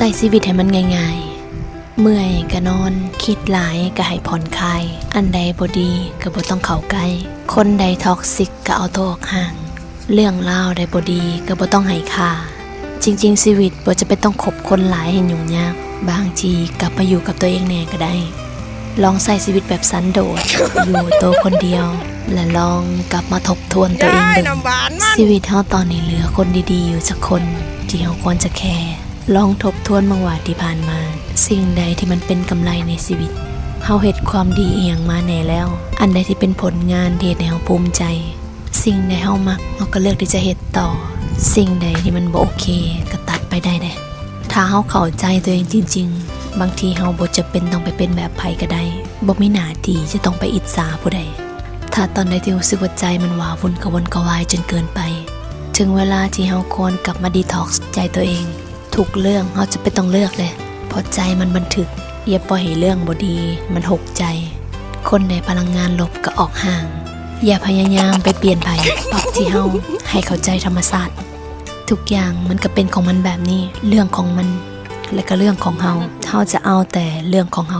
ຊ້ຊີວິດໃຫ້ມັນງ່າຍໆ. ເມື່ອຍກໍນອນ, ຄິດຫຼາຍກໍໃຫ້ຜ່ອນຄາຍ, ອັນໃດບໍ່ດີກໍບໍ່ຕ້ອງເຂົ້າໃກ້, ຄົນໃດທັອກຊິກກໍເອົາໂຕອອກຫ່າງ, ເລື່ອງລາວໃດບໍ່ດີກໍບໍ່ຕ້ອງໃຫ້ຄ່າ. ຈິງໆ ຊີວິດບໍ່ຈຳເປັນຕ້ອງຄົບຄົນຫຼາຍໃຫ້ຫຍຸ້ງຍາກ, ບາງທີກັບມາຢູ່ກັບຕົວເອງແດ່ກໍໄດ້. ລອງໃຊ້ຊີວິດແບບສັນໂດດ, ຢູ່ໂຕຄົນດຽວ ແລະ ລອງກັບມາທົບທວນຕົວເອງເບິ່ງ. ຊີວິດເຮົາຕອນນີ້ເຫຼືອຄົນດີໆຢູ່ຈັກຄົນທີ່ເຮົາຄວນຈະແຄ? ລອງທົບທວນເບິ່ງວ່າທີ່ຜ່ານມາ, ສິ່ງໃດທີ່ມັນເປັນກຳໄລໃນຊີວິດ? ເຮົາເຮັດຄວາມດີອີ່ຫຍັງມາແດ່ແລ້ວ? ອັນໃດທີ່ເປັນຜົນງານທີ່ເຮັດໃຫ້ເຮົາພູມໃຈ? ສິ່ງໃດເຮົາມັກ, ເຮົາກໍເລືອກທີ່ຈະເຮັດຕໍ່. ສິ່ງໃດທີ່ມັນບໍ່ໂອເຄ, ກໍຕັດໄປໄດ້ເດ້. ຖ້າເຮົາເຂົ້າໃຈຕົວເອງຈິງໆ, ບາງທີເຮົາບໍ່ຈຳເປັນຕ້ອງໄປເປັນແບບໃຜກໍໄດ້. ບໍ່ມີໜ້າທີ່ຈະຕ້ອງໄປອິດສາຜູ້ໃດ. ຖ້າຕອນໃດທີ່ຮູ້ສຶກວ່າໃຈມັນວາວຸ່ນກະວົນກະວາຍຈົນເກີນໄປ, ເຖິງເວລາທີ່ເຮົາຄວນກັບມາດີທັອກໃຈຕົວເອງ. ທຸກເລື່ອງເຮົາຈະເປັນຕ້ອງເລືອກເດ້, ເພາະໃຈມັນບັນທຶກ. ຢ່າປ່ອຍໃຫ້ເລື່ອງບໍ່ດີມັນຫົກໃຈ. ຄົນໃດພະລັງງານລົບກໍອອກຫ່າງ. ຢ່າພະຍາຍາມໄປປ່ຽນໃຜ, ປັບທີ່ເຮົາໃຫ້ເຂົ້າໃຈທຳມະຊາດ. ທຸກຢ່າງມັນກໍເປັນຂອງມັນແບບນີ້, ເລື່ອງຂອງມັນ ແລະ ກໍເລື່ອງຂອງເຮົາ. ເຮົາຈະເອົາແຕ່ເລື່ອງຂອງເຮົາ.